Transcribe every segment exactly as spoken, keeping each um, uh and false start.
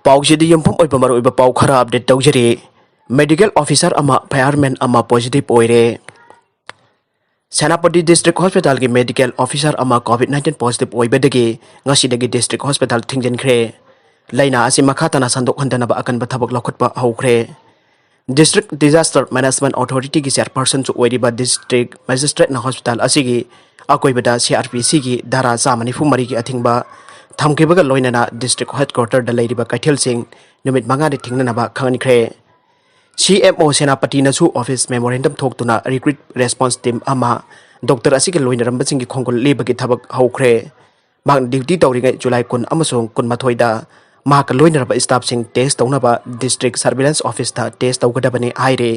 ꯄꯥꯎꯁꯤꯗ ꯌꯨꯝꯐꯝ ꯑꯣꯏꯕ ꯃꯔꯨꯑꯣꯏꯕ ꯄꯥꯎ ꯈꯔ ꯑꯞꯗꯦꯠ ꯇꯧꯖꯔꯤ꯫ ꯃꯦꯗꯤꯀꯦꯜ ꯑꯣꯐꯤꯁꯥꯔ ꯑꯃ, ꯐꯥꯌꯔꯃꯦꯟ ꯑꯃ ꯄꯣꯖꯤꯇꯤꯚ ꯑꯣꯏꯔꯦ꯫ ꯁꯦꯅꯥꯄꯇꯤ ꯗꯤꯁꯇ꯭ꯔꯤꯛ ꯍꯣꯁꯄꯤꯇꯥꯜꯒꯤ ꯃꯦꯗꯤꯀꯦꯜ ꯑꯣꯐꯤꯁꯥꯔ ꯑꯃ ꯀꯣꯚꯤꯗ ꯅꯥꯏꯟꯇꯤꯟ ꯄꯣꯖꯤꯇꯤꯚ ꯑꯣꯏꯕꯗꯒꯤ ꯉꯁꯤꯗꯒꯤ ꯗꯤꯁꯇ꯭ꯔꯤꯛ ꯍꯣꯁꯄꯤꯇꯥꯜ ꯊꯤꯡꯖꯤꯟꯈ꯭ꯔꯦ꯫ ꯂꯥꯏꯅꯥ ꯑꯁꯤ ꯃꯈꯥ ꯇꯥꯅ ꯁꯟꯗꯣꯛꯍꯟꯗꯅꯕ ꯑꯀꯟꯕ ꯊꯕꯛ ꯂꯧꯈꯠꯄ ꯍꯧꯈ꯭ꯔꯦ꯫ ꯗꯤꯁꯇ꯭ꯔꯤꯛ ꯗꯤꯖꯥꯁꯇꯔ ꯃꯦꯅꯦꯖꯃꯦꯟ ꯑꯣꯊꯣꯔꯤꯇꯤꯒꯤ ꯆꯦꯌꯔꯄꯔꯁꯟꯁꯨ ꯑꯣꯏꯔꯤꯕ ꯗꯤꯁꯇ꯭ꯔꯤꯛ ꯃꯦꯖꯤꯁꯇ꯭ꯔꯦꯠꯅ ꯍꯣꯁꯄꯤꯇꯥꯜ ꯑꯁꯤꯒꯤ ꯑꯀꯣꯏꯕꯗ ꯁꯤ ꯑꯥꯔ ꯄꯤ ꯁꯤꯒꯤ ꯙꯥꯔꯥ ꯆꯥꯝꯃ ꯅꯤꯐꯨ ꯃꯔꯤꯒꯤ ꯑꯊꯤꯡꯕ ꯊꯝꯈꯤꯕꯒ ꯂꯣꯏꯅꯅ ꯗꯤꯁꯇ꯭ꯔꯤꯛ ꯍꯦꯗꯀ꯭ꯋꯥꯇꯔꯗ ꯂꯩꯔꯤꯕ ꯀꯩꯊꯦꯜꯁꯤꯡ ꯅꯨꯃꯤꯠ ꯃꯉꯥꯅꯤ ꯊꯤꯡꯅꯅꯕ ꯈꯪꯍꯟꯈ꯭ꯔꯦ꯫ ꯁꯤ ꯑꯦꯝ ꯑꯣ ꯁꯦꯅꯥꯄꯇꯤꯅꯁꯨ ꯑꯣꯐꯤꯁ ꯃꯦꯃꯣꯔꯦꯟꯗꯝ ꯊꯣꯛꯇꯨꯅ ꯔꯤꯀ꯭ꯔꯨꯠ ꯔꯦꯁꯄꯣꯟꯁ ꯇꯤꯝ ꯑꯃ ꯗꯣꯛꯇꯔ ꯑꯁꯤꯒ ꯂꯣꯏꯅꯔꯝꯕꯁꯤꯡꯒꯤ ꯈꯣꯡꯒꯨꯜ ꯂꯦꯞꯄꯒꯤ ꯊꯕꯛ ꯍꯧꯈ꯭ꯔꯦ꯫ ꯃꯍꯥꯛꯅ ꯗ꯭ꯌꯨꯇꯤ ꯇꯧꯔꯤꯉꯩ ꯖꯨꯂꯥꯏ ꯀꯨꯟ ꯑꯃꯁꯨꯡ ꯀꯨꯟꯃꯥꯊꯣꯏꯗ ꯃꯍꯥꯛꯀ ꯂꯣꯏꯅꯔꯕ ꯁ꯭ꯇꯥꯐꯁꯤꯡ ꯇꯦꯁ ꯇꯧꯅꯕ ꯗꯤꯁꯇ꯭ꯔꯤꯛ ꯁꯔꯚꯤꯂꯦꯟꯁ ꯑꯣꯐꯤꯁꯇ ꯇꯦꯁ ꯇꯧꯒꯗꯕꯅꯤ ꯍꯥꯏꯔꯤ꯫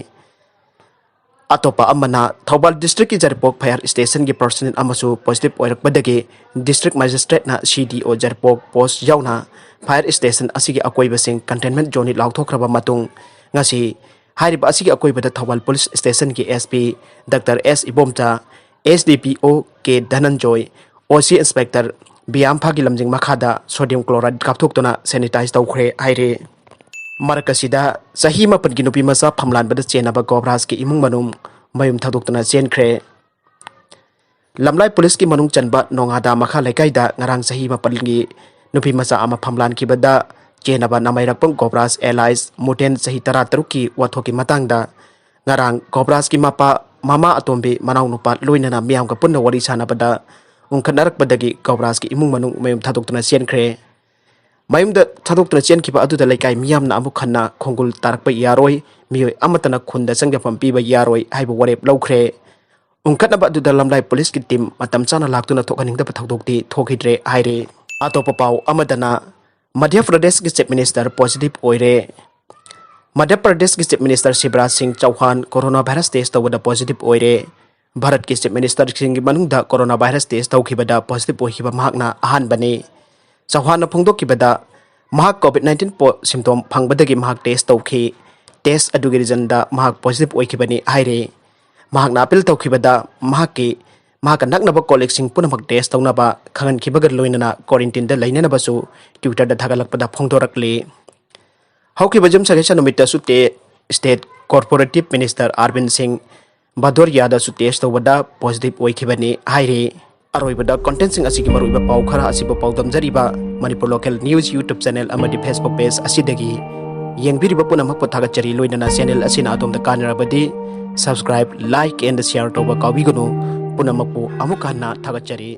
ꯑꯇꯣꯞꯄ ꯑꯃꯅ, ꯊꯧꯕꯥꯜ ꯗꯤꯁꯇ꯭ꯔꯤꯛꯀꯤ ꯖꯔꯤꯄꯣꯛ ꯐꯥꯌꯔ ꯁ꯭ꯇꯦꯁꯟꯒꯤ ꯄꯔꯁꯅꯦꯜ ꯑꯃꯁꯨ ꯄꯣꯖꯤꯇꯤꯚ ꯑꯣꯏꯔꯛꯄꯗꯒꯤ ꯗꯤꯁꯇ꯭ꯔꯤꯛ ꯃꯦꯖꯤꯁꯇ꯭ꯔꯦꯠꯅ ꯁꯤ ꯗꯤ ꯑꯣ ꯖꯔꯤꯄꯣꯛ ꯄꯣꯁ ꯌꯥꯎꯅ ꯐꯥꯌꯔ ꯁ꯭ꯇꯦꯁꯟ ꯑꯁꯤꯒꯤ ꯑꯀꯣꯏꯕꯁꯤꯡ ꯀꯟꯇꯦꯟꯃꯦꯟꯠ ꯖꯣꯟꯅꯤ ꯂꯥꯎꯊꯣꯛꯈ꯭ꯔꯕ ꯃꯇꯨꯡ, ꯉꯁꯤ ꯍꯥꯏꯔꯤꯕ ꯑꯁꯤꯒꯤ ꯑꯀꯣꯏꯕꯗ ꯊꯧꯕꯥꯜ ꯄꯨꯂꯤꯁ ꯁ꯭ꯇꯦꯁꯟꯒꯤ S P doctor S Ibomcha, S D P O K ꯙꯅꯟꯖꯣꯏ, ꯑꯣ ꯁꯤ ꯏꯟꯁꯄꯦꯛꯇꯔ ꯕꯤꯌꯥꯝꯐꯥꯒꯤ ꯂꯝꯖꯤꯡ ꯃꯈꯥꯗ ꯁꯣꯗꯤꯌꯝ ꯀ꯭ꯂꯣꯔꯥꯏꯗ ꯀꯥꯞꯊꯣꯛꯇꯨꯅ ꯁꯦꯅꯤꯇꯥꯏꯖ ꯇꯧꯈ꯭ꯔꯦ ꯍꯥꯏꯔꯤ꯫ ꯃꯔꯛ ꯑꯁꯤꯗ, ꯆꯍꯤ ꯃꯥꯄꯟꯒꯤ ꯅꯨꯄꯤ ꯃꯆꯥ ꯐꯝꯂꯥꯟꯕꯗ ꯆꯦꯟꯅꯕ ꯒꯣꯕ꯭ꯔꯥꯖꯀꯤ ꯏꯃꯨꯡ ꯃꯅꯨꯡ ꯃꯌꯨꯝ ꯊꯥꯗꯣꯛꯇꯨꯅ ꯆꯦꯟꯈ꯭ꯔꯦ꯫ ꯂꯝꯂꯥꯏ ꯄꯨꯂꯤꯁꯀꯤ ꯃꯅꯨꯡ ꯆꯟꯕ ꯅꯣꯉꯥꯗꯥ ꯃꯈꯥ ꯂꯩꯀꯥꯏꯗ ꯉꯔꯥꯡ ꯆꯍꯤ ꯃꯥꯄꯟꯒꯤ ꯅꯨꯄꯤ ꯃꯆꯥ ꯑꯃ ꯐꯝꯂꯥꯟꯈꯤꯕꯗ ꯆꯦꯟꯅꯕ ꯅꯥꯃꯩꯔꯛꯄꯝ ꯒꯣꯕ꯭ꯔꯥꯖ ꯑꯦꯂꯥꯏꯁ ꯃꯨꯇꯦꯟ, ꯆꯍꯤ ꯇꯔꯥꯇꯔꯨꯛꯀꯤ ꯋꯥꯊꯣꯛꯀꯤ ꯃꯇꯥꯡꯗ ꯉꯔꯥꯡ ꯒꯣꯕ꯭ꯔꯥꯖꯀꯤ ꯃꯄꯥ, ꯃꯃꯥ ꯑꯇꯣꯝꯕꯤ, ꯃꯅꯥꯎꯅꯨꯄꯥ ꯂꯣꯏꯅꯅ ꯃꯤꯌꯥꯝꯒ ꯄꯨꯟꯅ ꯋꯥꯔꯤ ꯁꯥꯟꯅꯕꯗ ꯎꯪꯈꯠꯅꯔꯛꯄꯗꯒꯤ ꯒꯣꯕ꯭ꯔꯥꯖꯀꯤ ꯏꯃꯨꯡ ꯃꯅꯨꯡ ꯃꯌꯨꯝ ꯊꯥꯗꯣꯛꯇꯨꯅ ꯆꯦꯟꯈ꯭ꯔꯦ꯫ ꯃꯌꯨꯝꯗ ꯊꯥꯗꯣꯛꯇꯨꯅ ꯆꯦꯟꯈꯤꯕ ꯑꯗꯨꯗ ꯂꯩꯀꯥꯏ ꯃꯤꯌꯥꯝꯅ ꯑꯃꯨꯛ ꯍꯟꯅ ꯈꯣꯡꯒꯨꯜ ꯇꯥꯔꯛꯄ ꯌꯥꯔꯣꯏ, ꯃꯤꯑꯣꯏ ꯑꯃꯠꯇꯅ ꯈꯨꯟꯗ ꯆꯪꯖꯐꯝ ꯄꯤꯕ ꯌꯥꯔꯣꯏ ꯍꯥꯏꯕ ꯋꯥꯔꯦꯞ ꯂꯧꯈ꯭ꯔꯦ꯫ ꯎꯪꯈꯠꯅꯕ ꯑꯗꯨꯗ ꯂꯝꯂꯥꯏ ꯄꯨꯂꯤꯁꯀꯤ ꯇꯤꯝ ꯃꯇꯝ ꯆꯥꯅ ꯂꯥꯛꯇꯨꯅ ꯊꯣꯛꯍꯟꯅꯤꯡꯗꯕ ꯊꯧꯗꯣꯛꯇꯤ ꯊꯣꯛꯈꯤꯗ꯭ꯔꯦ ꯍꯥꯏꯔꯤ꯫ ꯑꯇꯣꯞꯄ ꯄꯥꯎ ꯑꯃꯗꯅ, ꯃꯙ꯭ꯌ ꯄ꯭ꯔꯗꯦꯁꯀꯤ ꯆꯤꯐ ꯃꯤꯅꯤꯁꯇꯔ ꯄꯣꯖꯤꯇꯤꯚ ꯑꯣꯏꯔꯦ꯫ ꯃꯙ꯭ꯌ ꯄ꯭ꯔꯗꯦꯁꯀꯤ ꯆꯤꯐ ꯃꯤꯅꯤꯁꯇꯔ ꯁꯤꯕꯔꯥꯖ ꯁꯤꯡ ꯆꯧꯍꯥꯟ ꯀꯣꯔꯣꯅꯥ ꯚꯥꯏꯔꯁ ꯇꯦꯁ ꯇꯧꯕꯗ ꯄꯣꯖꯤꯇꯤꯚ ꯑꯣꯏꯔꯦ꯫ ꯚꯥꯔꯠꯀꯤ ꯆꯤꯐ ꯃꯤꯅꯤꯁꯇꯔꯁꯤꯡꯒꯤ ꯃꯅꯨꯡꯗ ꯀꯣꯔꯣꯅꯥ ꯚꯥꯏꯔꯁ ꯇꯦꯁ ꯇꯧꯈꯤꯕꯗ ꯄꯣꯖꯤꯇꯤꯚ ꯑꯣꯏꯈꯤꯕ ꯃꯍꯥꯛꯅ ꯑꯍꯥꯟꯕꯅꯤ꯫ ꯆꯧꯍꯥꯟꯅ ꯐꯣꯡꯗꯣꯛꯈꯤꯕꯗ, ꯃꯍꯥꯛ ꯀꯣꯚꯤꯗ ꯅꯥꯏꯟꯇꯤꯟ ꯄꯣ-, ꯁꯤꯝꯇꯣꯝ ꯐꯪꯕꯗꯒꯤ ꯃꯍꯥꯛ ꯇꯦꯁ ꯇꯧꯈꯤ꯫ ꯇꯦꯁ ꯑꯗꯨꯒꯤ ꯔꯤꯖꯜꯗ ꯃꯍꯥꯛ ꯄꯣꯖꯤꯇꯤꯚ ꯑꯣꯏꯈꯤꯕꯅꯤ ꯍꯥꯏꯔꯤ꯫ ꯃꯍꯥꯛꯅ ꯑꯄꯤꯜ ꯇꯧꯈꯤꯕꯗ, ꯃꯍꯥꯛꯀꯤ, ꯃꯍꯥꯛꯀ ꯅꯛꯅꯕ ꯀꯣꯂꯤꯛꯁꯤꯡ ꯄꯨꯝꯅꯃꯛ ꯇꯦꯁ ꯇꯧꯅꯕ ꯈꯪꯍꯟꯈꯤꯕꯒ ꯂꯣꯏꯅꯅ ꯀ꯭ꯋꯥꯔꯦꯟꯇꯤꯟꯗ ꯂꯩꯅꯅꯕꯁꯨ Twitter-ꯗ ꯊꯥꯒꯠꯂꯛꯄꯗ ꯐꯣꯡꯗꯣꯔꯛꯂꯤ꯫ ꯍꯧꯈꯤꯕ ꯌꯨꯝꯁꯀꯩꯁ ꯅꯨꯃꯤꯠꯇꯁꯨ ꯇꯦ ꯁ꯭ꯇꯦꯠ ꯀꯣꯔꯄꯣꯔꯦꯇꯤꯚ ꯃꯤꯅꯤꯁꯇꯔ ꯑꯥꯔꯕꯤꯟ ꯁꯤꯡ ꯚꯗꯣꯔꯤꯌꯥꯗꯁꯨ ꯇꯦꯁ ꯇꯧꯕꯗ ꯄꯣꯖꯤꯇꯤꯚ ꯑꯣꯏꯈꯤꯕꯅꯤ ꯍꯥꯏꯔꯤ꯫ ꯑꯔꯣꯏꯕꯗ ꯀꯣꯟꯇꯦꯟꯁꯤꯡ ꯑꯁꯤꯒꯤ ꯃꯔꯨꯑꯣꯏꯕ ꯄꯥꯎ ꯈꯔ ꯑꯁꯤꯕꯨ ꯄꯥꯎꯗꯝꯖꯔꯤꯕ Manipur local news YouTube channel ꯑꯃꯗꯤ ꯐꯦꯁꯕꯨꯛ ꯄꯦꯖ ꯑꯁꯤꯗꯒꯤ ꯌꯦꯡꯕꯤꯔꯤꯕ ꯄꯨꯝꯅꯃꯛꯄꯨ ꯊꯥꯒꯠꯆꯔꯤ꯫ ꯂꯣꯏꯅꯅ ꯆꯦꯅꯦꯜ ꯑꯁꯤꯅ ꯑꯗꯣꯝꯗ ꯀꯥꯟꯅꯔꯕꯗꯤ subscribe, like and share ꯇꯧꯕ ꯀꯥꯎꯕꯤꯒꯅꯨ꯫ ꯄꯨꯝꯅꯃꯛꯄꯨ ꯑꯃꯨꯛ ꯍꯟꯅ ꯊꯥꯒꯠꯆꯔꯤ꯫